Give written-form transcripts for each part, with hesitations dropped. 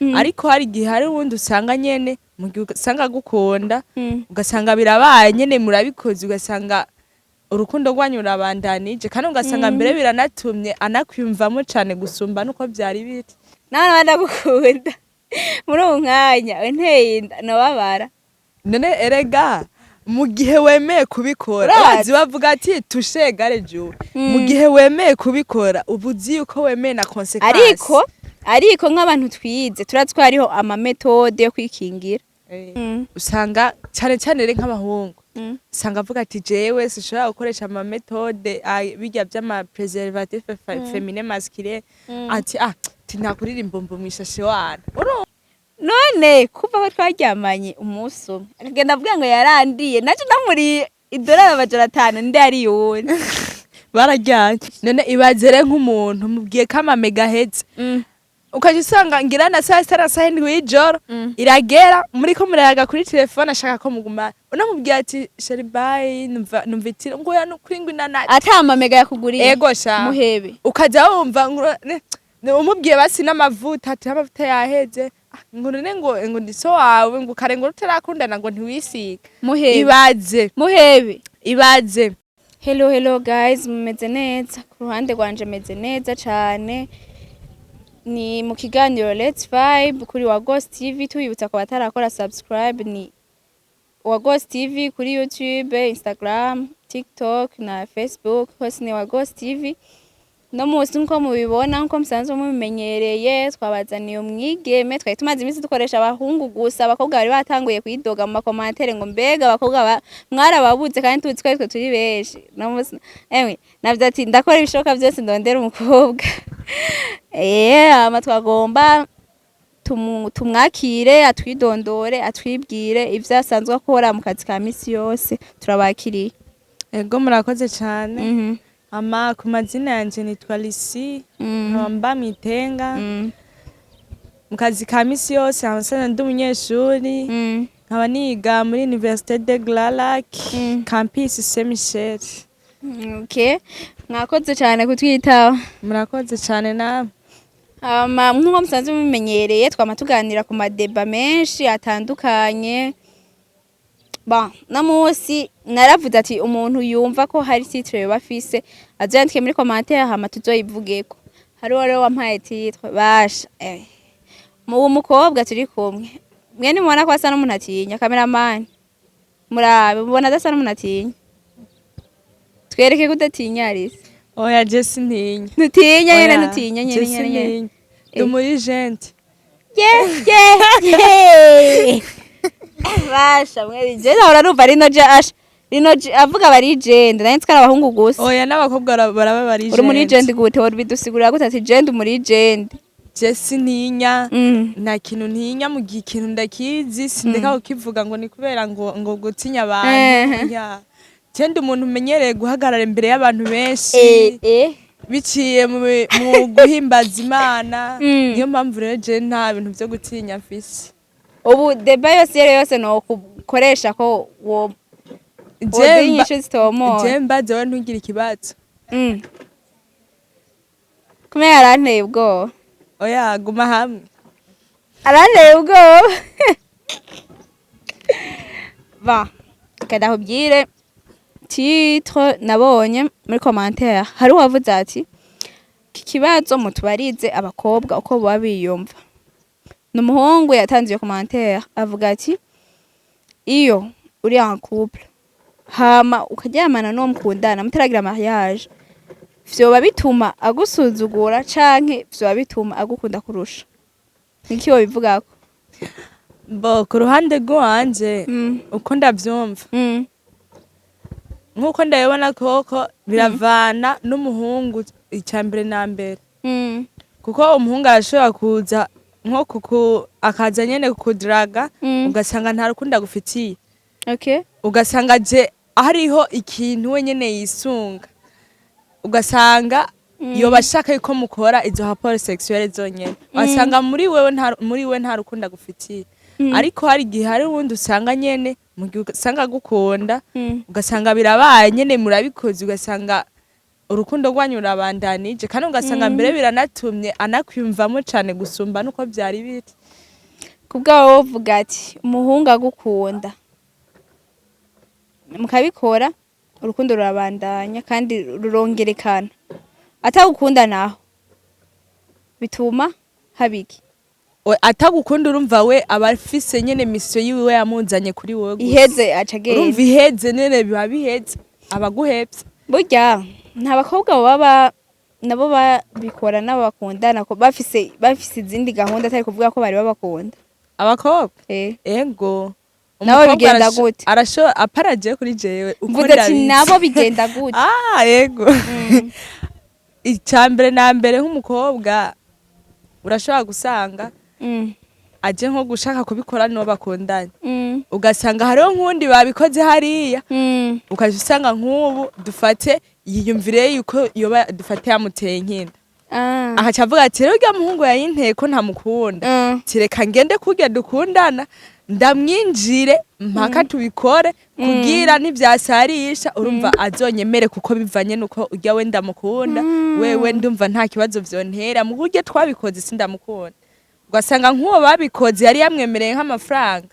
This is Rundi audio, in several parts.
Ariko hari igihe hari uwundi usanga nyene mu gihe usanga agukunda, ugasanga birabaye nyene, murabikoze, ugasanga urukundo rwanyu rurabandanije, kandi ugasanga mbere biranatumye anakwiyumvamo cane gusumba nuko vyari biri. Nawe ndagukunda muri uwo mwanya wenteye inda nobabara. None erega mu gihe wemeye kubikora, Urazi. urazi bavuga ati toucher égale jouer. Mu gihe wemeye kubikora, uba uzi yuko wemeye na conséquence. Ariko nk'abantu twize, turazi ko hariho ama méthodes yo kwikingira. Usanga cane cane rero nk'abahungu, usanga avuga ati: "Jewe sinshobora gukoresha ama méthodes birya vy'ama préservatif féminin, masculin." Ati: "Ah, ti ntakurira imbombo mw'ishashe wana." Urumva? None kuva aho twaryamanye umunsi umwe, akagenda avuga ngo yarandiye, naco ndamuriye idolari 500, ndi ari yundi. Bararyanye. None ibaze rero nk'umuntu mubwiye ko ama méga aheze, ukaja usanga ngira na saa 6 na saa 7 y'ijoro iragera, muriko murayaga kuri telefone, ashaka ko mugumana, unamubwiye ati: "Chéri, bye, numva itiro," ngo: "Oya, nukuri," ngo inanati. Ata ama méga yakuguriye. Ego sha. Muhebe. Ukaja wumva ngo umubwiye basi n'amavuta, ati: "Amavuta yaheze." Ah, ngo none ngo ndi so wawe, ngo kare ngo utarakundana ngo ntiwisiga. Muhebe. Ibaze. Muhebe. Ibaze. Hello, hello guys, mumeze neza? Ku ruhande rwanje meze neza cane. Ni mu kiganiro Let's Vibe kuri wa Ghost TV. Tubibutsa ko batarakora subscribe, ni wa Ghost TV kuri YouTube, Instagram, TikTok na Facebook, hose ni wa Ghost TV. No munsi, nkuko mubibona, nkuko musanzwe mubimenyereye, twabazaniye umwigeme. Twari tumaze iminsi dukoresha abahungu gusa, abakobwa bari batanguye kwidoga mu ma commentaires ngo: "Mbega abakobwa mwarababuze?" Kandi tuzi ko aritwe turi benshi. No munsi emwe navyo ati: "Ndakora ibishoboka byose ndondera umukobwa." Ama twagomba tumwakire, atwidondore, atwibwire ivyo asanzwe akora mu kazi ka misi yose. Turabakiriye. Ego, murakoze cane. Ama ku mazina yanje nitwa Lisi, nkaba mba mw'Itenga. Mu kazi ka misi yose nkaba nsanzwe ndi umunyeshuri, nkaba niga muri Université de Grands Lacs, campus Saint Michel. Okay, mwakoze cyane kutwitaba. Murakoze cane namwe. Hama nk'uko musanzwe mubimenyereye, twama tuganira ku ma débats menshi atandukanye. Bon, no munsi naravuze ati umuntu yumva ko hari titre yoba afise azoyandike muri commentaire, hama tuzoyivugeko. Hariho rero wampaye titre basha mu mukobwa turi kumwe. Mwe nimubona ko asa n'umuntu atinya? Cameraman, murabe, mubona adasa n'umuntu atinya? Twereke ko udatinya, Alice. Oya, je sintinya. Ntutinya nyene? Oya, ntutinya je nyene nyene nyene? Sintinya, ndi muri gente. Ye basha mwe, je nahora numva rino je asha rino je avuga bari jende, nari nzi ko ari abahungu gusa. Oya, n'abakobwa baraba bari. Uri muri jende gute? Wari bidusigurira gute ati jende muri jende? Je sintinya, nta kintu ntinya. Mu gihe ikintu ndakizi, sindeka kukivuga ngo ni kubera ngo gutinya abantu. Ya, je ndi umuntu umenyereye guhagarara imbere y'abantu benshi biciye mu guhimbaza Imana. Niyo mpamvu rero je nta bintu vyo gutinya mfise. Ubu débat yose iyo ari yo yose nokukoresha ko wo Je woduha inyishu zitomoye. Je mbaze wowe, ntugire ikibazo. Kumenya aranteye ubwoba. Oya, guma hamwe. Aranteye ubwoba. Ba reka ndakubwire titre nabonye muri commentaire. Hari uwavuze ati: "Iki kibazo mutubarize abakobwa uko baba biyumva." Ni umuhungu yatanze iyo commentaire, avuga ati: "Iyo uri en couple, hama ukaryamana n'uwo mukundana mutaragira mariage, vyoba bituma agusuzugura canke vyoba bituma agukunda kurusha?" Niki wobivugako? Bo, ku ruhande rw'iwanje, uko ndavyumva, nk'uko ndabibona, koko biravana n'umuhungu icya mbere na mbere, kuko umuhungu arashobora kuza nko kuku akaza nyene kukudiraga, ugasanga nta rukundo agufitiye, ugasanga je hariho ikintu we nyene yisunga, ugasanga yoba ashaka yuko mukora izo rapports sexuelles zonyene, ugasanga muri we nta rukundo agufitiye. Ariko hari igihe hari uwundi usanga nyene mu gihe usanga agukunda, ugasanga birabaye nyene, murabikoze, ugasanga urukundo rwanyu rurabandanije, kandi ugasanga mbere biranatumye anakwiyumvamo cane gusumba nuko vyari biri. Kubwawe wovuga ati umuhungu agukunda mukabikora, urukundo rurabandanya kandi rurongerekana. Atagukunda naho bituma habiki? Atagukunda, urumva we aba afise nyene mission yiwe yamuzanye kuri wowe gusa. Iheze, aca agenda. Urumva iheze nyene, biba biheze, aba aguhevye. Burya nta bakobwa baba nabo babikora nabo bakundana ko bafise izindi gahunda, atari kuvuga ko bari babakunda? Abakobwa? Eh. Ego. Nabo Umukobwa bigenda gute? aparaje kuri jewe uko Mvuze ati ndabizi. Nabo bigenda gute? Ah, ego. Icya mbere na mbere, nk'umukobwa urashobora gusanga aje nko gushaka kubikora n'uwo bakundanye, ugasanga hariho nk'undi babikoze hariya, ukaja usanga nk'ubu dufate yiyumvire yuko yoba dufate yamuteye inkinda, akaca avuga ati: "Rero urya muhungu yayinteye ko ntamukunda, tireka ngende kurya dukundana ndamwinjire mpaka tubikore kugira ntivyasarisha, urumva azonyemere, kuko bivanye nuko urya we ndamukunda, wewe ndumva nta kibazo vyontera mu buryo twabikoze sindamukunda." Ugasanga nk'uwo babikoze yari yamwemereye nk'amafaranga,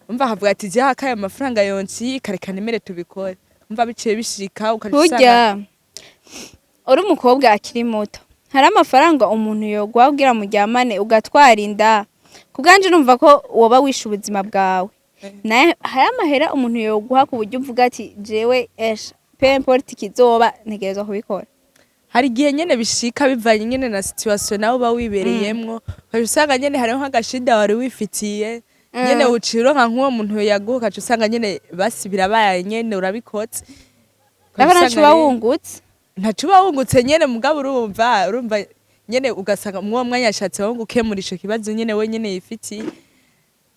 umva akavuga ati: "Je akayo amafaranga yoncika, reka nemere tubikore." Umva biciye bishika ukaca usanga Burya uri umukobwa akiri muto, hari amafaranga umuntu yoguha kugira muryamane ugatwara inda? Ku bwanje numva ko woba wishe ubuzima bwawe. Naye hari amahera umuntu yoguha ku buryo uvuga ati: "Jewe esha, peu importe ikizoba, ntegerezwa kubikora"? Hari igihe nyene bishika bivanye nyene na situation nawe uba wibereyemwo, ukaca usanga nyene hariho nk'agashida wari wifitiye nyene, uciye uronka nk'uwo muntu yaguha, ukaca usanga nyene basi birabaye nyene urabikotse. Ukaca Urabona usanga ntaco uba wungutse. Ntaco uba wungutse nyene, mugabo urumva nyene ugasanga mw'uwo mwanya yashatse wo gukemura ico kibazo nyene we nyene yifitiye.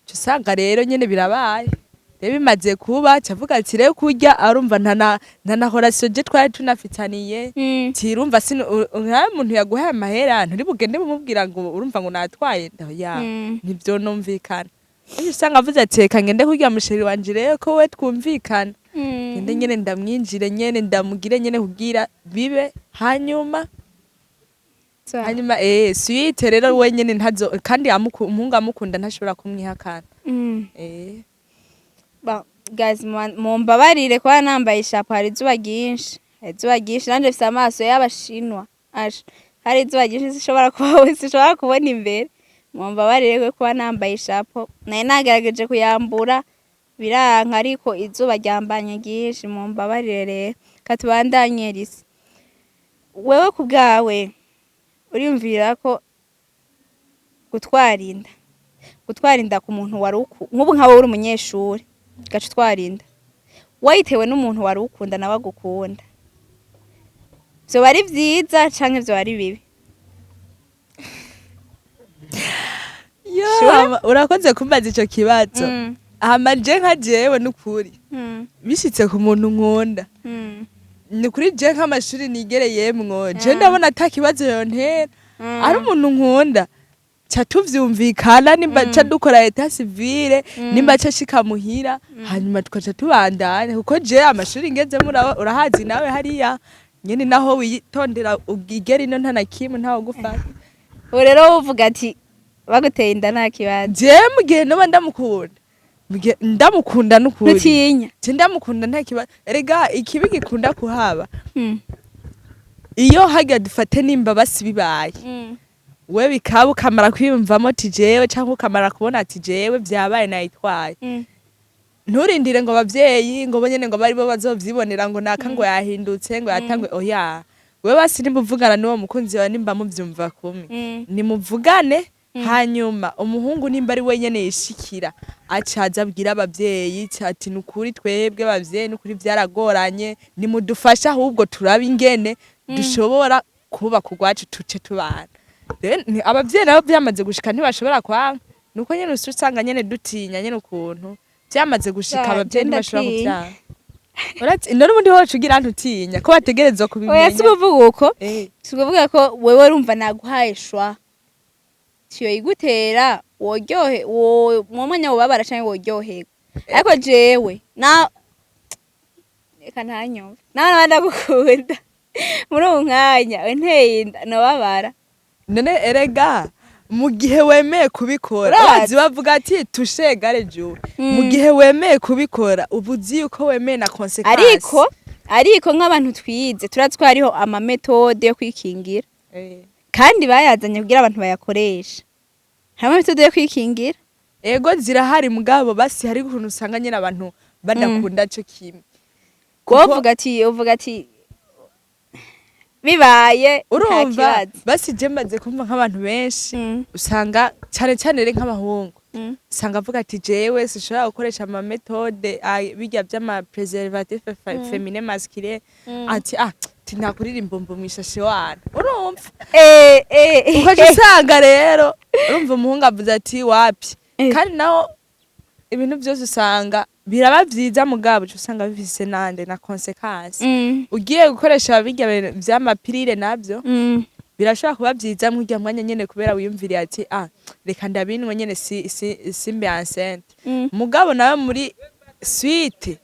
Uca usanga rero nyene birabaye. Rero bimaze kuba, cavuga ati rero kurya arumva ntana relation je twari tunafitaniye, tirumva sino nka muntu yaguhaye amahera nturi bugende bumubwira ngo urumva ngo natwaye ya, ntivyo numvikana. Uca usanga avuze ati: "Reka ngende kurya mu chéri wanje rero ko we twumvikana, ngende nyene ndamwinjire nyene ndamugire nyene kugira bibe." Hanyuma hanyuma suite rero we nyene ntazo kandi umuhungu amukunda ntashobora kumwihakana. Ba, guys, mumbabarire kuba nambaye ishapo. Hari izuba ryinshi, hari izuba ryinshi, nanje mfise amaso y'abashinwa. Asha, hari izuba ryinshi, sinshobora kubona imbere. Mumbabarire kuba nambaye ishapo, nari nagerageje kuyambura biranka, ariko izuba ryambanye ryinshi, mumbabarire. Rero katubandanye risi, wewe ku bwawe uriyumvira ko gutwara inda ku muntu wari nk'ubu nkawe uri umunyeshuri, ugaca utwara inda wayitewe n'umuntu wari ukunda nawe agukunda, vyoba ari vyiza canke vyoba ari bibi? Yo, urakoze kumbaza ico kibazo. Hama je nka jewe nukuri, bishitse ku muntu nkunda, ni kuri je nk'amashuri nigereyemwo, je ndabona ata kibazo yontera. Ari umuntu nkunda, ca tuvyumvikana, nimba ca dukora état civil, nimba ca shika muhira, hanyuma tukaca tubandanya, kuko je amashuri ngezemo urahazi nawe hariya nyene naho witondera ugigera ino nta na kimwe ntawe gufata. Ubu rero uvuga ati baguteye inda nta kibazo? Je mu gihe noba ndamukunda, mu gihe ndamukunda n'ukuri, Ntutinya? Je ndamukunda nta kibazo. Erega ikibi gikunda kuhaba, iyo harya dufate nimba basi bibaye, we bikaba ukamara kwiyumvamo ati jewe, canke ukamara kubona ati jewe vyabaye nayitwaye, nturindire ngo abavyeyi ngo bo nyene ngo bari bo bazovyibonera ngo naka ngo yahindutse ngo yatangwe. Oya, we basi nimba uvugana n'uwo mukunzi wawe, nimba muvyumva kumwe, nimuvugane. Hanyuma umuhungu nimba ari wenyene yishikira, acaza abwira abavyeyi ati: "Nukuri twebwe bavyeyi, nukuri vyaragoranye, nimudufashe ahubwo turabe ingene dushobora kubaka urwacu tuce tubana." Rero abavyeyi nabo vyamaze gushika ntibashobora kwanga, nuko nyene uca usanga nyene dutinya nyene ukuntu vyamaze gushika, Ja, abavyeyi je ntibashobora ndatinya. kuvyanga. Uretse none ubundi wowe ugira ntutinya ko bategerezwa Oya, kubimenya? Si ukuvuga uko. Si ukuvuga ko wewe urumva naguhaye shwa tiyo igutera woryohe wo mu mwanya wobabara canke woryoherwa, ariko jewe na reka ntanyumve nawe naba ndagukunda muri uwu mwanya unteye inda nobabara. None erega Mu gihe wemeye kubikora, Urazi? urazi bavuga ati toucher égale jouer. Mu gihe wemeye kubikora, uba uzi yuko wemeye na conséquence. Ariko nk'abantu twize, turazi ko hariho ama méthodes yo kwikingira, kandi bayazanye kugira abantu bayakoreshe. Hari ama méthodes yo kwikingira. Ego, zirahari, mugabo basi hari ukuntu usanga nyine abantu badakunda co kimwe. Wowe uvuga ati bibaye nta Urumva, kibazo. basi je maze kumva nk'abantu benshi, usanga cyane cyane rero nk'abahungu, usanga avuga ati jewe sinshobora gukoresha ama méthodes bijya vy'ama préservatif féminin, masculin, ati ntakurira imbombo mw'ishashe wana, urumva? Ukaca usanga rero, urumva, umuhungu avuze ati wapi. Kandi naho ibintu byose usanga biraba vyiza, mugabo uca usanga bifise nande na conséquence. Ugiye gukoresha bijya bintu vy'ama pilules, navyo birashobora kuba vyiza mw'urya mwanya nyene, kubera wiyumviriye ati reka ndabinwe nyene si simbe enceinte. Mugabo nawe muri suite,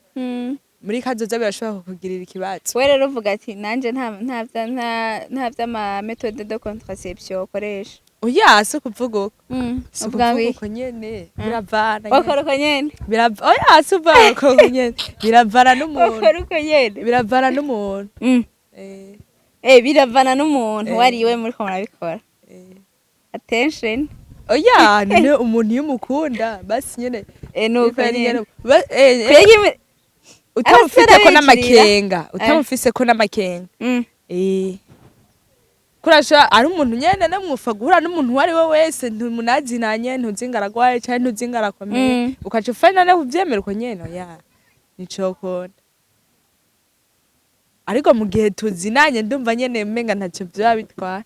muri kazoza, birashobora kukugirira ikibazo. We rero uvuga ati nanje nta vy'ama méthodes de contraception ukoresha. Oya, si ukuvuga uko. Si Uvuga ngo ukuvuga iki? uko nyene, biravana nyene. Ukora uko nyene. Oya, si uvuga uko nyene, biravana n'umuntu. Ukora uko nyene. Biravana n'umuntu. Biravana n'umuntu wariwe muriko murabikora. Attention. Oya, none umuntu iyo umukunda basi nyene Nuko bivanye nyene. nyene Kwega utamufise ko abasore n'amakenga, utamufise ko n'amakenga. Kurasha ari umuntu nyene namwufa guhura n'umuntu uwo ari we wese, ntumunazinanye, ntuzi ngo aragwaye canke ntuzi ngo arakomeye, ukaca ufana no kuvyemera uko nyene, oya, nicokunda. Ariko mu gihe tuzinanye, ndumva nyene umenga ntaco vyoba bitwaye.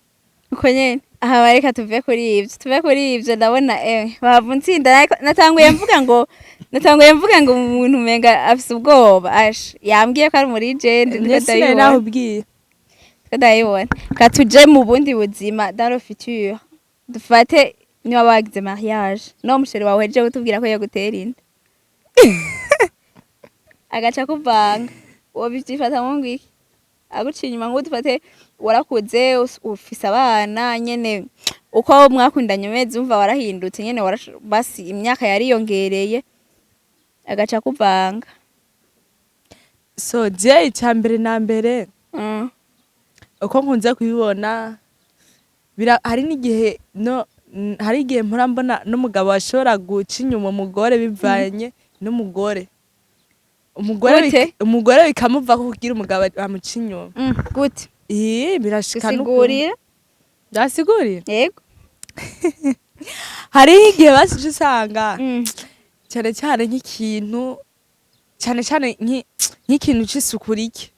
Uko nyene. Aha bareka tuve kuri ivyo. Ndabona bahava untsinda, ariko natanguye mvuga ngo umuntu umenga afise ubwoba, ash yambwiye ko ari muri legend, ndiko Ndetse ndabibona. nahubwiye. Ndiko ndabibona. Ka tuje mu bundi buzima, dans le futur. Dufate niba wagize mariage, no mu chéri wawe hejeje kutubwira ko yogutera inda, agaca kuvanga, wobivyifatamwo ngwiki? Aguciye inyuma, ngo dufate warakuze, ufise abana nyene, uko mwakundanye umeze, umva warahindutse nyene, basi imyaka yariyongereye, agaca kuvanga. So je icya mbere na mbere, uko nkunze kubibona, hari n'igihe no hari igihe mpora mbona n'umugabo ashobora guca inyuma umugore bivanye n'umugore, umugore Gute? Umugore bikamuvako kugira umugabo amuca inyuma. Gute? Ii, birashika n'ukuntu. Gusigurira. Ndasigurira. Yego. Hariho igihe basije usanga cyane cyane nk'ikintu, cyane cyane nk'ikintu c'isuku rike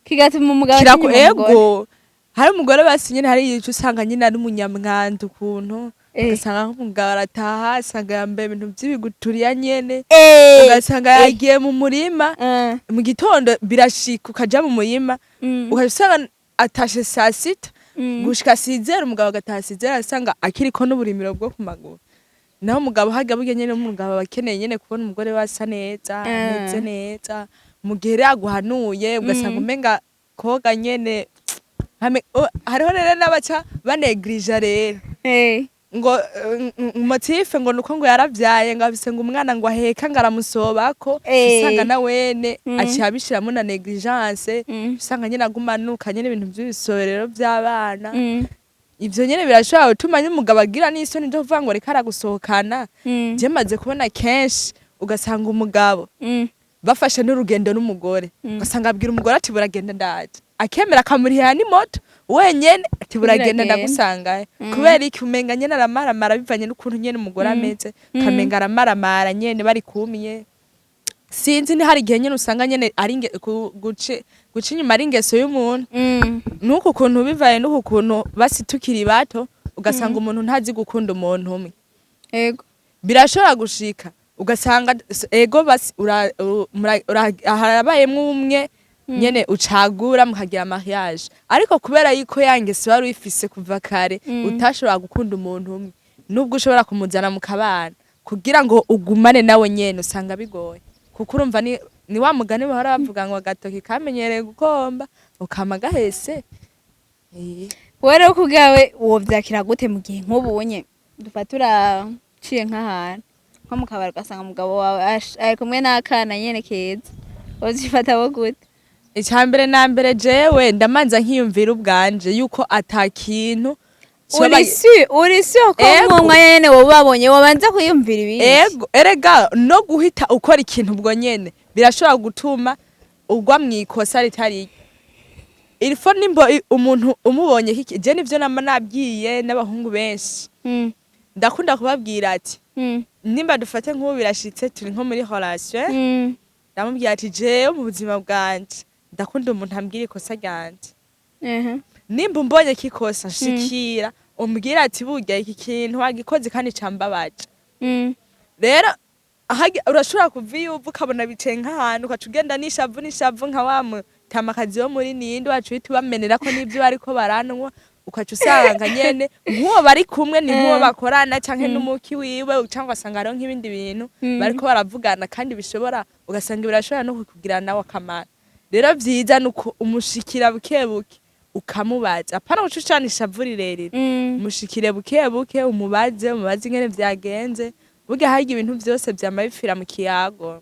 kigatuma umugabo Kiraku aca inyuma umugore. Ego, hari umugore basi nyene, hari igihe usanga nyine ari umunyamwanda ukuntu, ugasanga nk'umugabo arataha asanga yambaye ibintu vy'ibiguturiya nyene, ugasanga yagiye mu murima mu gitondo, birashika ukaja mu murima, ukaja usanga atashe saa 6 gushika 6h, umugabo agataha 6h, asanga akiriko n'uburimiro bwo ku maguru. Naho umugabo harya burya nyene, umugabo aba akeneye nyene kubona umugore we asa neza, ameze neza. Mu gihe rero aguhanuye, ugasanga umenga koga nyene hariho rero n'abaca banegrija rero ngo motif ngo nuko ngo yaravyaye, ngo afise ngo umwana ngo aheka, ngo aramusobako, usanga na wene aciye abishiramo na négligence, usanga nyene agumanuka nyene ibintu vy'ibisoberero vy'abana. Ivyo nyene birashobora gutuma n'umugabo agira n'isoni zo kuvuga ngo reka aragusohokana. Je maze kubona kenshi, ugasanga umugabo bafashe n'urugendo n'umugore, ugasanga abwira umugore ati buragenda ndaje, akemera akamurihira n'imoto wenyene, ati buragenda Buragenda. ndagusangayo. Kubera iki? Umenga nyene aramaramara bivanye n'ukuntu nyene umugore ameze, ukamenga aramaramara nyene bari kumye. Sinzi, ni hari igihe nyene usanga nyene ari guca inyuma ari ingeso y'umuntu, nuku kuntu bivaye n'uku kuntu basi tukiri bato, ugasanga umuntu ntazi gukunda umuntu umwe. Birashobora gushika ugasanga ego basi harabayemwo umwe nyene ucagura mukagira mariage, ariko kubera yuko ya ngeso wari uyifise kuva kare, utashobora gukunda umuntu umwe, nubwo ushobora kumuzana mukabana, kugira ngo ugumane nawe nyene usanga bigoye, kuko urumva ni wa mugani bahora bavuga ngo agatoki kamenyereye gukomba ukama gahese. Wowe rero kubwawe wovyakira gute mu gihe nk'ubunye dufata uraciye nk'ahantu nko mu kabari, ugasanga umugabo wawe ari kumwe n'akana nyene keza, wovyifata gute? Icya mbere na mbere, jewe ndamanza nkiyumvira ubwanje yuko ata kintu Uri sûr ko Ego. mu mwanya nyene wowe babonye wabanza kwiyumvira ibindi? Ego, erega no guhita ukora ikintu ubwo nyene birashobora gutuma ugwa mu ikosa ritari irifo. Nimbo umuntu umubonye kiki, je nivyo nama nabwiye n'abahungu benshi, ndakunda kubabwira ati nimba dufate nk'ubu birashitse turi nko muri relation, ndamubwira ati jewe mu buzima bwanje ndakunda umuntu ambwira ikosa ryanje. Nimba umbonye kikosa, shikira umbwira ati burya iki kintu wagikoze kandi cambabaje. Rero urashobora kuva iyo uva ukabona bicaye nk'ahantu, ukaca ugenda n'ishavu n'ishavu nka wa mutamakazi wo muri ninde wacu, uhita ubamenera ko n'ibyo bariko baranwa, ukaca usanga nyene nk'uwo bari kumwe ni nk'uwo bakorana canke n'umuki wiwe, cyangwa ugasanga hariho nk'ibindi bintu bariko baravugana, kandi bishobora, ugasanga birashobora no kukugira nawe akamaro. Rero vyiza nuko umushikira buke buke ukamubaza, apana guca ucana ishavu rirerire. Umushikire buke buke, umubaze, umubaze ingene vyagenze. Burya harya ibintu vyose vyama bipfira mu kiyago.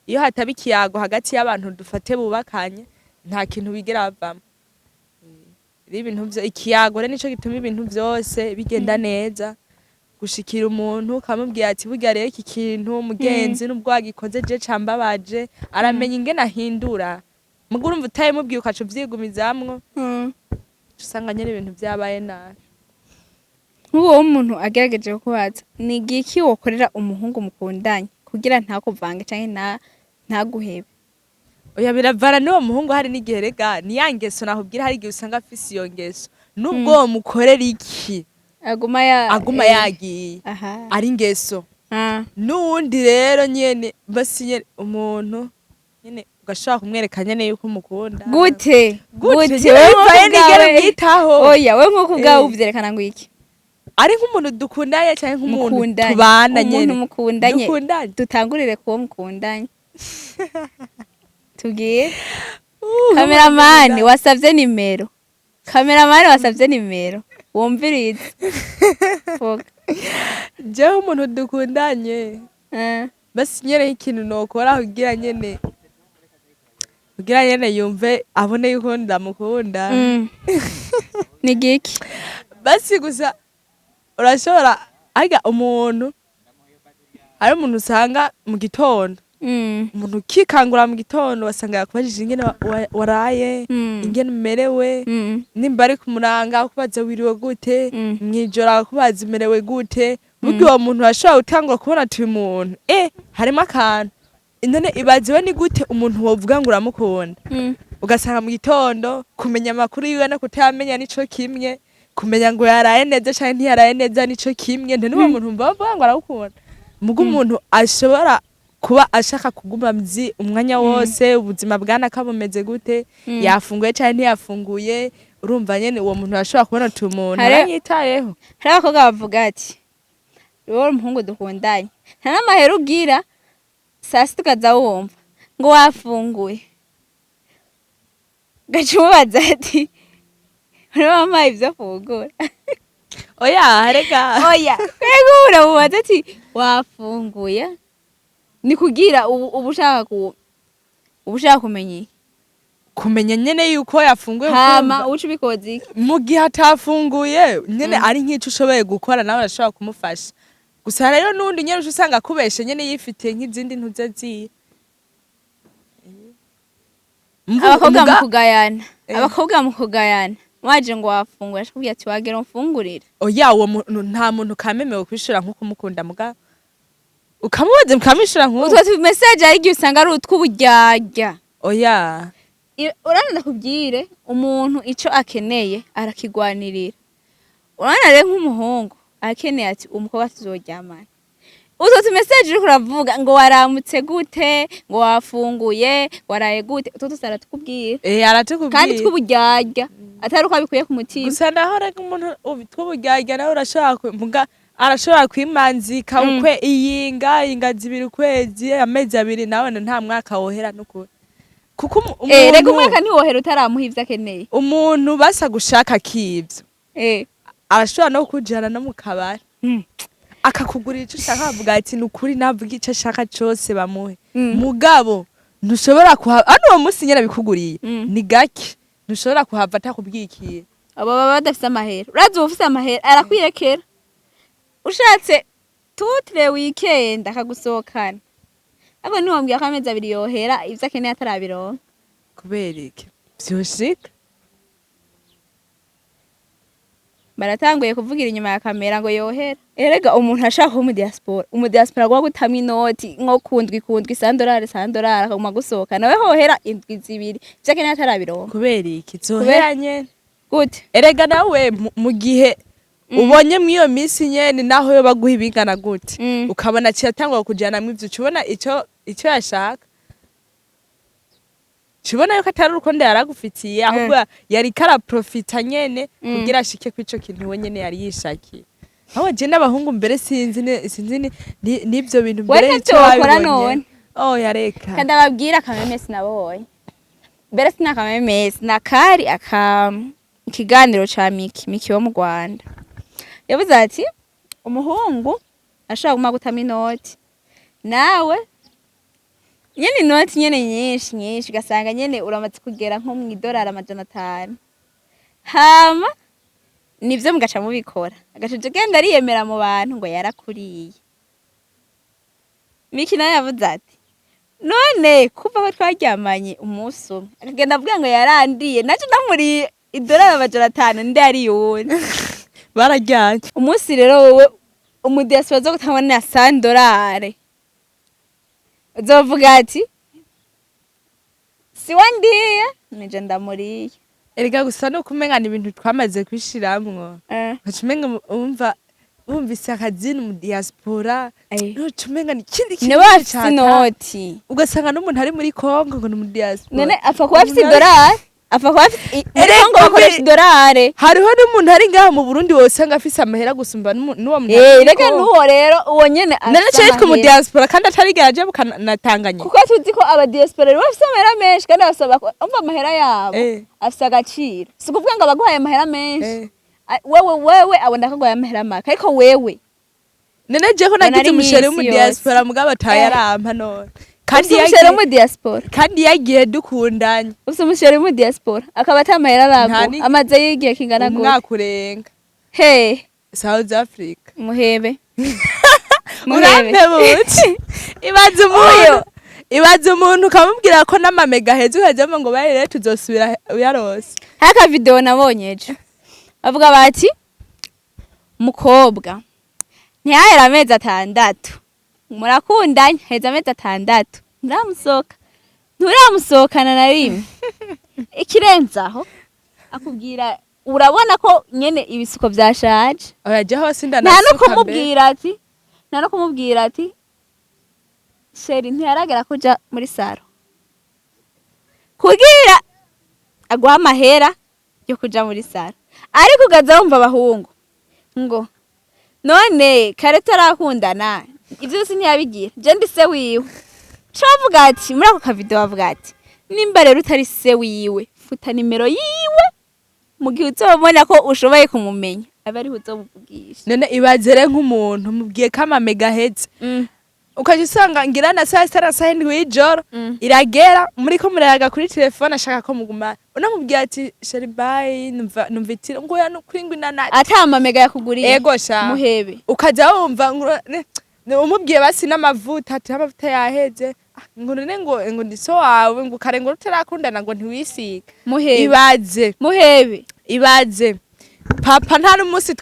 Iyo hataba ikiyago hagati y'abantu dufate bubakanye, nta kintu bigera bavamo. Rero ibintu vyo ikiyago rero nico gituma ibintu vyose bigenda neza. Gushikira umuntu ukamubwira ati burya rero iki kintu mugenzi nubwo wagikoze je cambabaje, aramenya ingene ahindura. Muga urumva utayimubwiye ukaca uvyigumizamwo, usanga nyene ibintu vyabaye nabi. Nk'ubu wowe umuntu agerageje kukubaza ni igiki wokorera umuhungu mukundanye kugira ntakuvange canke ntaguhebe? Oya, biravana n'uwo muhungu. Hari n'igihe rega ni ya ngeso nakubwira, hari igihe usanga afise iyo ngeso, nubwo wo mukorera iki aguma ya aguma yagiye ari ingeso. N'uwundi rero nyene basi nyene umuntu nyene ugashobora kumwereka nyene yuko umukunda. Gute? Gute? Gute? Nyene Wewe bivaye nk'uko n'ingene ubwawe- umwitaho. Oya, wewe nk'uko ubwawe uvyerekana ngo iki? Ari nk'umuntu dukundanye canke nk'umuntu Mukundanye. tubana Umuntu nyene mukundanye. Dukundanye. Dutangurire kuwo mukundanye, tubwire. Kameramani wasavye nimero, kameramani wasavye nimero, wumvirize. Vuga. Jewe umuntu dukundanye, basi nyene ikintu nokora kugira nyene yumve abone yuko ndamukunda, Ni giki? basi gusa urashobora arya umuntu, hari umuntu usanga mu gitondo, umuntu ukikangura mu gitondo wasanga yakubajije ingene waraye, ingene umerewe, nimba ari kumuranga akubaza wiriwe gute, mw'ijoro akubaza umerewe gute. Burya uwo muntu urashobora gutangura kubona ati uyu muntu harimo akantu. None ibaze we, ni gute umuntu wovuga ngo uramukunda, ugasanga mu gitondo kumenya amakuru yiwe no kutayamenya nico kimwe, kumenya ngo yaraye neza canke ntiyaraye neza nico kimwe? Nte n'uwo muntu mva bavuga ngo arawukunda, muga umuntu ashobora kuba ashaka kuguma mzi umwanya wose ubuzima bwanaka bumeze gute, yafunguye canke ntiyafunguye, urumva nyene uwo muntu arashobora kubona ati umuntu aranyitayeho. Hari abakobwa bavuga ati wowe umuhungu dukundanye nta n'amahera ugira, saa sita ukaza wumva ngo wafunguye, gaca umubaza ati uri wampaye ibyo afungura? Oya rega. Oya, twebwe uramubaza ati wafunguye, ni kugira ubu ushaka ku uba ushaka kumenya iki? Kumenya nyene yuko yafunguye. Hama ukumva. uca ubikoza iki? Mu gihe atafunguye nyene ari nk'ico ushoboye gukora, nawe urashobora kumufasha. Gusa rero n'undi nyene uca usanga akubeshe nyene yifitiye nk'izindi ntuze ziwe. Abakobwa mu kugayana, abakobwa mu kugayana, waje ngo wafungura, ashakubwira ati wagera umfungurire. Oya, uwo muntu nta muntu kamemewe kwishura nko kumukunda, muga ukamubaza mukamwishura nk'uwo. Utwo tu message hari igihe usanga ari utw'uburyarya. Oya. Urabona, ndakubwire, umuntu ico akeneye arakigwanirira. Urabona rero nk'umuhungu akeneye ati umukobwa tuzoryamana, utwo tu message uriko uravuga ngo waramutse gute, ngo wafunguye, waraye gute, utwo twose aratukubwira. Aratukubwira. Kandi tw'uburyarya, atari uko abikuye ku mutima. Gusa naho rega umuntu tw'uburyarya nawe urashobora muga arashobora kwimanzika ukwe iyinga 2, ukwezi, amezi 2, nawe nta mwaka wohera n'ukuri. Kuko Rega umuntu umwaka ntiwohera utaramuha ivyo akeneye. Umuntu basa gushaka kivyo, arashobora no kujana no mu kabari, akakugurira icyo ushaka, akavuga ati: "Ni ukuri, navuga icyo ashaka cose bamuhe." Mugabo ntushobora kuhava hano uwo munsi nyene abikuguriye. Ni gake ntushobora kuhava atakubwikiye. Abo baba badafise amahera. Urazi uwufise amahera arakwirekera, ushatse toute le weekend akagusohokana, ariko ntiwombwira ko amezi 2 yohera ivyo akeneye atarabironka. Kubera iki vyoshika? Baratanguye kuvugira inyuma ya kamera ngo yohera. Erega umuntu ashaka kuba umudiaspora, umudiaspora agomba gutamwa inoti nko kundwi kundwi, 100 dolari, 100 dolari, akaguma gusohoka nawe, hohera indwi 2 ivyo akeneye atarabironka. Kubera iki zohera nyene? Gute? Erega nawe mu gihe ubonye mw'iyo minsi nyene, naho yo baguha ibingana gute, ukabona kiratangwa kujanamwo ivyo, uca ubona ico yashaka, ubona yuko atari urukundo yaragufitiye, ahubwo yariko araprofita nyene kugira ashike kw'ico kintu we nyene yari yishakiye. Aho je n'abahungu mbere sinzi sinzi n'ivyo bintu We mbere ntavyo ico wokora. babibonye. None? Oh, yareka. Kandi ababwira akamemesi nabonye mbere sinakamemesi nakari aka ikiganiro ca Miki Miki wo mu Rwanda, yavuze ati umuhungu ashobora kuguma gutama inoti nawe nyene, inoti nyene nyinshi nyinshi, ugasanga nyene uramaze kugera nko mw'idolari 500, hama nivyo mugaca mubikora, agaca agenda ariyemera mu bantu ngo yarakuriye. Miki nawe yavuze ati none kuva aho twaryamanye umunsi umwe akagenda avuga ngo yarandiye, naje ndamuriye idolari 500, ndi ari yundi. Barajyanye. Umunsi rero wowe umudiaspora zo kutabona 100 dolari, uzovuga ati siwe ndiye, nije ndamuriye. Erega gusa nuko umenga ni ibintu twamaze kwishiramwo, ugaca umenga wumva wumvise akazina mu diaspora, nuca umenga ni ikindi kintu Niwe bafise cata. inoti. Ugasanga n'umuntu ari muri Congo ngo ni mu diaspora. None apfa kuba afise idolari, apfa kuba afise muri Erega Kongo bakoresha idolari. Hariho n'umuntu ari ngaha mu Burundi wosanga afise amahera gusumba n'uwo muntu ari muri Reka Congo. n'uwo rero, uwo nyene None afise ce yitwa mu amahera. diaspora kandi atarigera aja na Tanganyika. Kuko tuzi ko abadiaspora rero bafise amahera menshi, kandi basaba ko umva amahera yabo afise agaciro. Si ukuvuga ngo abaguhaye amahera menshi, wewe abona ko aguhaye amahera make, ariko wewe None je ko Mbona nagize ari umuchéri mw'isi wo mu diaspora, mugabo atayarampa none kandi ufise umuchéri wo mu diaspora? Kandi yagiye dukundanye. Ufise umuchéri wo mu diaspora akaba ata mahera Nta araguha? Amaze yigihe kingana gute? Umwaka urenga. He? South Africa. Muhebe, muhebe. Urantebutse. Ibaze umuntu ukamubwira ko n'amamega aheze, ukajyamo ngo bayi rero tuzosubira uyarose. Hari akavideo nabonye ejo, bavuga bati umukobwa ntiyahera amezi 6 murakundanye, heza amezi 6 nturamusohoka, nturamusohokana na rimwe. Ikirenze aho akubwira, urabona ko nyene ibisuko vyashaje. Oya, je hose Nta no ndanasuka mbere. kumubwira ati, nta no kumubwira ati chéri, ntiyaragera kuja muri salon kugira aguha amahera yo kuja muri salon. Ariko ugaza wumva abahungu ngo none kare tarakundana ivyo vyose ntiyabigira, je ndi se wiwe. Cavuga ati muri ako kavideo bavuga ati nimba rero utari se wiwe, futa nimero yiwe, mu gihe uzobona ko ushoboye kumumenya abe ariho uzomuvugisha. None ibaze rero nk'umuntu mubwiye ko amamega aheze, ukaja usanga ngira na saa 6 na saa 7 y'ijoro iragera, muriko murayaga kuri telefone, ashaka ko mugumana, unamubwiye ati chéri bye, numva itiro, ngo oya nukuri ngo inanati. Ata amamega yakuguriye. Ego sha. Muhebe. Ukaja wumva ngo umubwiye basi n'amavuta, ati amavuta yaheze. Ah, ngo none ngo ndi so wawe, ngo kare ngo utarakundana ngo ntiwisiga. Muhebe. Ibaze. Muhebe. Ibaze papa nta n'umunsi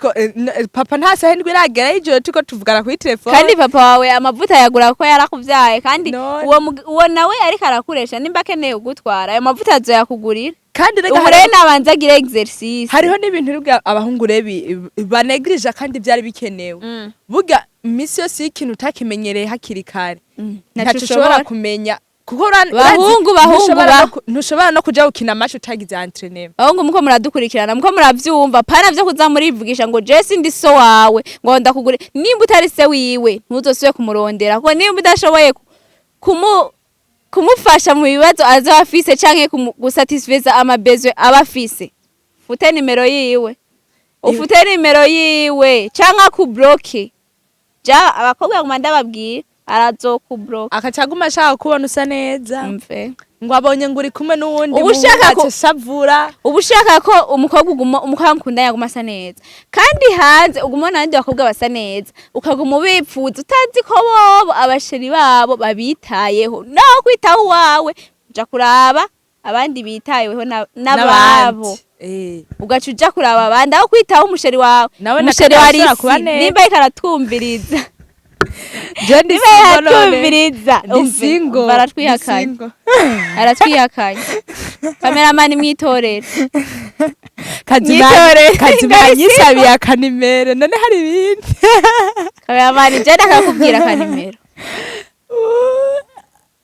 papa nta saha 7 iragera y'ijoro turiko tuvugana kuri telefone. Kandi papa wawe amavuta yagura ko yarakuvyaye, kandi None. uwo nawe ariko arakuresha, nimba akeneye kugutwara ayo mavuta azoyakugurira. Kandi rega Ubu rero nabanza agire exercice. Hariho n'ibintu ribwa abahungu rebi banegirija kandi byari bikenewe. Burya iminsi yose iyo ikintu utakimenyereye hakiri kare, Ntaco ntaco ushobora ushobora. kumenya, kuko Bahungu, bahungu, ntushobora no kuja gukina match utagize entraînement. Bahungu, muko muradukurikirana, muko muravyumva, pana vyo kuza murivugisha ngo je sindi so wawe ngo ndakugure. Nimba utari se wiwe, ntuzosubire kumurondera, kuko nimba udashoboye kumu Kumufasha mu bibazo azoba afise canke gusatisfeza ama besoins aba afise, ufute nimero yiwe, ufute nimero yiwe canke akubloke. Ja abakobwa nguma ndababwira, arazokubloka. Akaca aguma ashaka kubona usa neza. Mve. Ngo abonye ngo uri kumwe n'uwundi Uba ushaka muhungu, ashavura. Uba ushaka ko umukobwa uguma, umukobwa mukundanye aguma asa neza, kandi hanze uguma ubona abandi bakobwa basa neza, ukaguma ubipfuza, utazi ko bobo aba chéri babo babitayeho. Naho kwitaho uwawe, uja kuraba abandi bitayeho n'ababo. Ugaca uja kuraba abandi aho kwitaho umu chéri wawe. Nawe Umu chéri wa nakashobora kuba Risi neza. nimba ariko aratwumviriza, Je ndi nimba single none. aratwumviriza, Ndi single. Baratwihakanye. Ndi single. Aratwihakanye. Kameramani, mwitorere. Kazima. Mwitore. Kazima yanyisabiye akanimero, none hari ibindi? Kameramani, je ndakakubwira akanimero,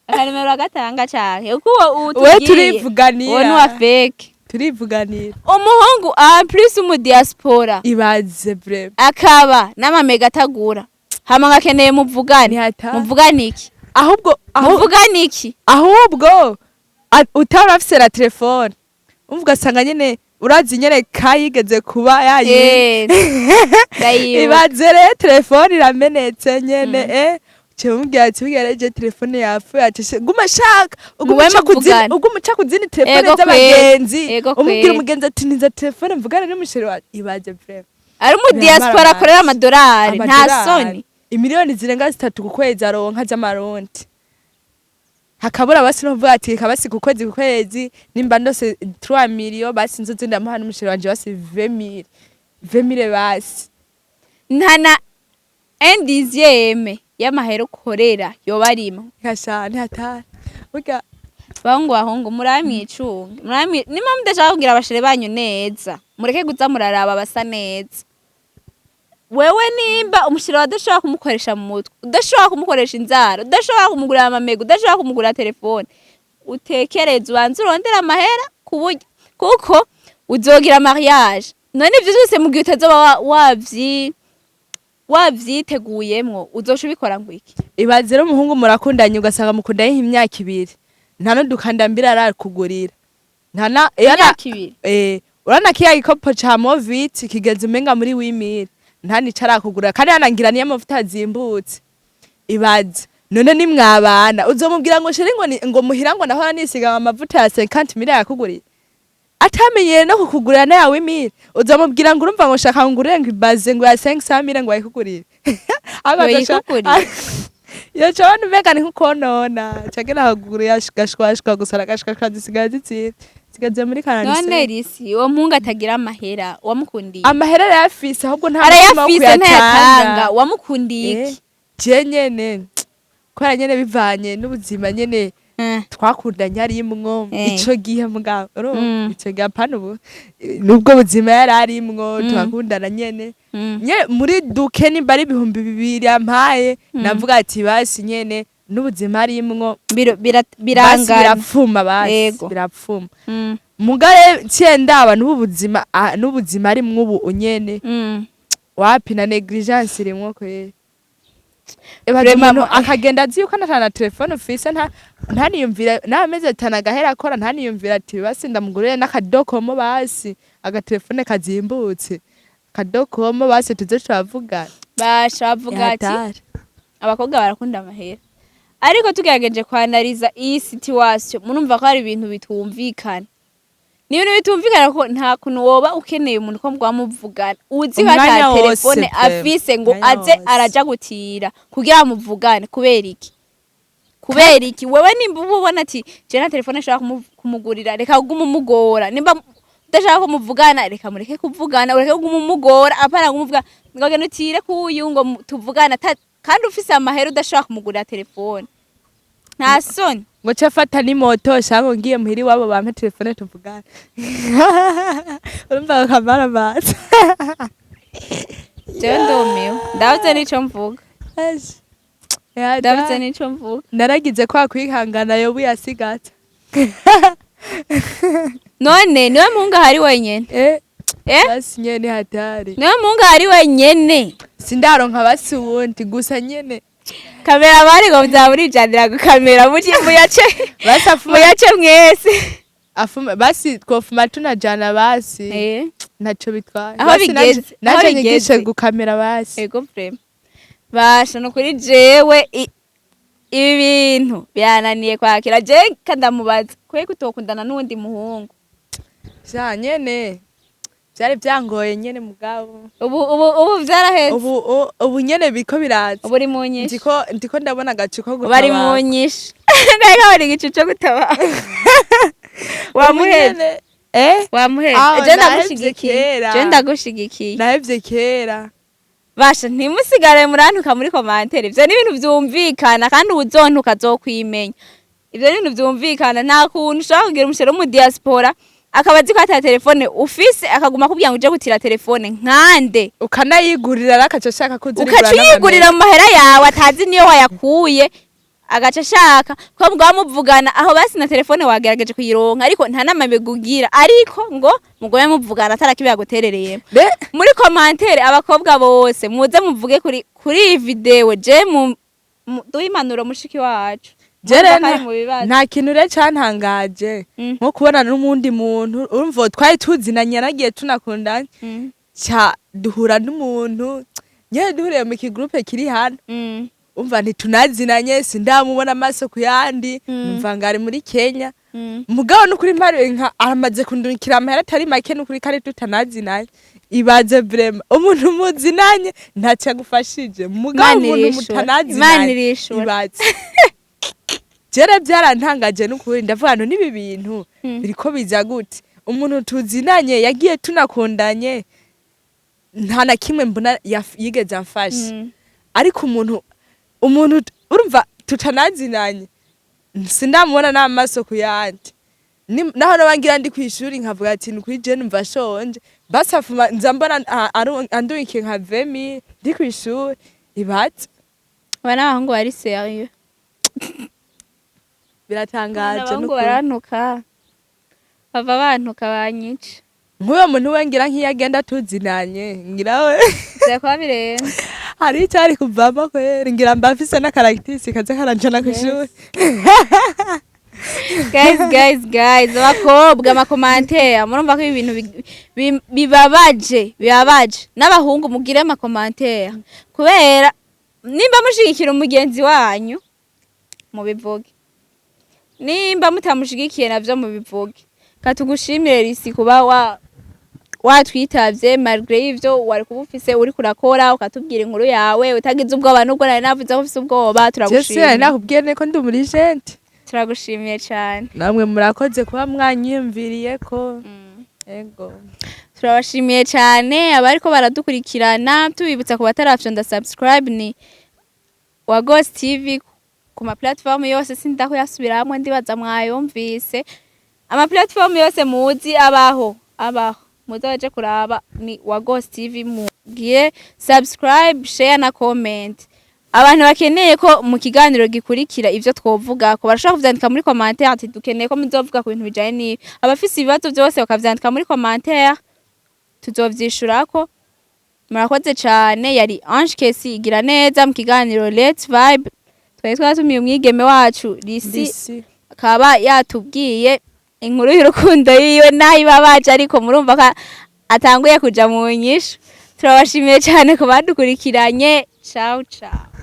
akanimero agatanga canke uko uwo We utubwiye turivuganira. Uwo ni uwa fake. Turivuganira. Umuhungu en plus mu diaspora. Ibaze vraiment. Akaba n'amamega atagura, hama ngo akeneye muvugane. Ntihata. Muvugane iki? Ahubwo aho Muvugane iki? Ahubwo utari afise na telefone, umva, ugasanga nyene urazi nyene kayigeze kuba yayi. Eh, ndayibuka. Ibaze rero telefone iramenetse nyene, cyo mubwira ati bwira je telefone yapfuye, ati guma shaka uguma Muwe uca kuzindi muvugane. uguma uca kuzindi telefone Ego z'abagenzi, kweri, ego umubwira kweri. umugenzi ati niza telefone mvugane n'umu chéri wawe. Ibaze vraiment. Ari mu diaspora, akorera amadolari, nta Amadolari. soni. Imiliyoni zirenga 3 ku kwezi aronka z'amarundi, hakabura basi no kuvuga ati reka basi ku kwezi nimba ndose 3 millions, basi nzoze ndamuha n'umu chéri wanje basi 20 mille, 20 mille basi. Nta na un dixième y'amahera ukorera yoba arimwo. Kasha ntihatari burya. Bahungu, bahungu, muramwicunge, muramwi. Nimba mudashaka kugira aba chéri banyu neza, mureke kuza muraraba basa neza. Wewe nimba umu chéri wawe udashobora kumukoresha mu mutwe, udashobora kumukoresha inzara, udashobora kumugurira amamega, udashobora kumugurira telefone, utekereze, ubanze urondere amahera ku buryo kuko uzogira mariage. None ivyo vyose mu gihe utazoba wavyiteguyemwo, uzoca ubikora ngo iki? Ibaze rero umuhungu murakundanye, ugasanga mukundanye nk'imyaka 2, nta n'udukandambira arakugurira, nta na Imyaka 2? Eh, urana kiya gikopo ca Movit kigeze umenga muri 8000, nta nico arakugurira, kandi yanangira niyo amavuta azimbutse. Ibaze none nimwabana, uzomubwira ngo chéri, ngo ngo muhira ngo nahora nisiga amavuta ya 50 mille, yakugurira atamenyere no kukugurira na yawe mille. Uzomubwira ngo urumva ngo shaka ngurire ngo ibaze ngo ya 500 mille ngo ayikugurire? Yoyikugurira? Yoca abona umenga ni nkukonona cagera akagurira gashwashwa gusa, aragashwashwa, zisigaye zitsinze zisigaye muri None kananise. Risi, uwo muhungu atagira amahera, wamukundiye? Amahera arayafise, ahubwo nta mutima wo Arayafise, kuyatanga. ntayatanga, wamukundiye iki? Je nyene kubera nyene bivanye n'ubuzima nyene twakundanye arimwo ico gihe, mugabo urumva, ico gihe, apana ubu, nubwo buzima yari arimwo twakundana nyene nye muri duke, nimba ari 2000 yampaye, navuga ati basi nyene n'ubuzima arimwo basi Birangana. Birapfuma basi. Birapfuma. Mugare nciye ndaba n'ubu buzima, n'ubuzima arimwo ubu nyene, wapi, na négligence irimwo kweri. Ibaze Vraiment, umuntu akagenda azi yuko ata telefone ufise, ntaniyumvira n'amezi 5 agahera akora, ntaniyumvira ati basi ndamugurire n'akadokomo, basi agatelefone kazimbutse, akadokomo basi tuze turavugana. Basha bavuga ati Yahatari. abakobwa barakunda amahera, ariko tugerageje kwanariza iyi situation, murumva ko hari ibintu bitumvikana. Ni ibintu bitumvikana ko nta kuntu woba ukeneye umuntu ko muvugana uzi ko ata Umwanya wose telefone pe. afise, ngo Umwanya aze wose. araja gutira kugira muvugane. Kubera iki? Kubera iki? Wewe nimba uba ubona ati je nta telefone nshobora kumugurira, reka kuguma umugora. Nimba udashaka ko muvugana, reka mureke kuvugana, ureke kuguma umugora. Apana kumuvuga ngo genda utire kuyu ngo tuvugane kandi ufise amahera udashobora kumugurira telefone. Nta soni? Ngo ce fata n'imoto shango ngiye muhira iwabo bampe telefone tuvugane. Urumva akamara amazi. Jewe ndumiwe, ndabuze n'ico mvuga. Ndabuze n'ico mvuga. Naragize kwa kwihangana yobu yasigata. None niwe muhungu ahari wenyene? Eh. Eh? Basi nyene hatari. Niwe muhungu ahari wenyene? Sindaronka basi uwundi, gusa nyene Kamera bari ngo byaburijanira gukamera muci muyace. Basi afuma. Muyace mwese. Afuma basi, twofuma tunajana basi. Ntaco bitwaye. Aho Basi bigeze, aho nanje nyigishe bigeze. gukamera basi. Ego, vraiment, basha nukuri jewe ibi bintu byananiye kwakira. Je kandamubaza kwe kutokundana n'uwundi muhungu. Sha, nyene vyari vyangoye nyene, mugabo Ubu vyaraheze. Ubu nyene biko biraza. Ubu uri mu nyishu. Ndiko ndabona agacu ko Ubu ari mu gutabara. nyishu, ndabona bari igicu co gutabara. Wamuhevye? Ubu nyene, eh. Wamuhevye? Aho, Je nahevye ndagushigikiye. kera. Je ndagushigikiye. Nahevye kera. Basha, ntimusigare murantuka muri commentaire. Ivyo ni ibintu vyumvikana, kandi uwuzontuka azokwimenya. Ivyo ni ibintu vyumvikana. Nta kuntu ushobora kugira umu chéri wo mu diaspora akaba azi ko ata telefone ufise, akaguma akubwira ngo uje gutira telefone nkande. Ukanayigurira rero, akaca ashaka ko uza urigura. Ukaca uyigurira mu mahera yawe atazi niyo wayakuye, agaca ashaka ko mugaba muvugana. Aho basi na telefone wagerageje kuyironka, ariko nta nama bigugira, ariko ngo mugome muvugana atarakibi yaguterereyemo. Muri commentaire, abakobwa bose muze muvuge kuri iyi video. Je duhe impanuro mushiki wacu. Jere Murumva ko ari mu bibazo. Nta kintu rero cantangaje nko kubona n'umundi muntu. Urumva twari tuzinanye, yaragiye, tunakundanye, ca duhura n'umuntu nyene, duhuriye mu kigroupe kiri hano. Umva, ntitunazinanye, sindamubona amaso ku yandi. Numva ngo ari muri Kenya. Mugabo nukuri mpariwe nka aramaze kundungikira amahera atari make, nukuri kari tutanazinanye. Ibaze vraiment, umuntu muzinanye ntacyo agufashije, mugabo Imana umuntu irishura. mutanazinanye. Imana irishura. Ibaze, jere byarantangaje nukuri. Ndavuga ngo n'ibi bintu biriko biza gute? Umuntu tuzinanye, yagiye, tunakundanye, nta na kimwe mbona yigeze amfasha. Ariko umuntu urumva tutanazinanye, sindamubona n'amaso ku yandi. Naho noba ngira ndi kw'ishuri nkavuga ati ni kuri je numva shonje, basi afuma nza mbona andungikiye nka 20 000 ndi kw'ishuri. Ibaze. Aba n'abahungu bari sérieux. Biratangaje. Abahungu Nukuri. barantuka, bava bantuka banyica. Nk'uwo muntu we, ngira nk'iyo agenda tuzinanye, ngira we Vyakuba birenze. hari icyo ari kuvamo kweri. Ngira mba mfise n'akaragitisi kaza karanjana kw'ishuri. Guys, guys, guys, abakobwa, ama commentaire, murumva ko ibi bintu bibabaje, bibabaje. N'abahungu mugire ama commentaire, kubera nimba mushigikira umugenzi wanyu mubivuge, nimba mutamushigikiye navyo mubivuge. Katugushimire risi kuba wa watwitavye malgré ivyo wari kuba ufise uriko urakora, ukatubwira inkuru yawe utagize ubwoba, nubwo nari navuze ko ufise ubwoba. Jese Turagushimiye. nakubwiye ko ndi muri gente. Turagushimiye cyane. Namwe murakoze kuba mwanyiyumviriye ko ego. Turabashimiye cyane abariko baradukurikirana. Tubibutsa ku batarafyonda subscribe, ni wa Ghost TV ku ma platform yose. Sindakuyasubiramwe, ndibaza mwayumvise. Ama platform yose muzi abaho, abaho, muzoje kuraba ni wa Ghost TV, mugire subscribe, share na comment. Abantu bakeneye ko mu kiganiro gikurikira ivyo twovuga ko barashobora kuvyandika muri commentaire, ati dukeneye ko muzovuga ku bintu bijanye n'ibi. Abafise ibibazo byose bakavyandika muri commentaire, tuzovyishurako. Murakoze cane. Yari Ange Kesi igira neza mu kiganiro Let's Vibe. Twari twatumiye umwigeme wacu Lisi. Lisi. Akaba yatubwiye inkuru y'urukundo yiwe naho ibabaje, ariko murumva ko atanguye kuja mu nyishu. Turabashimiye cyane ku badukurikiranye. Ciao ciao.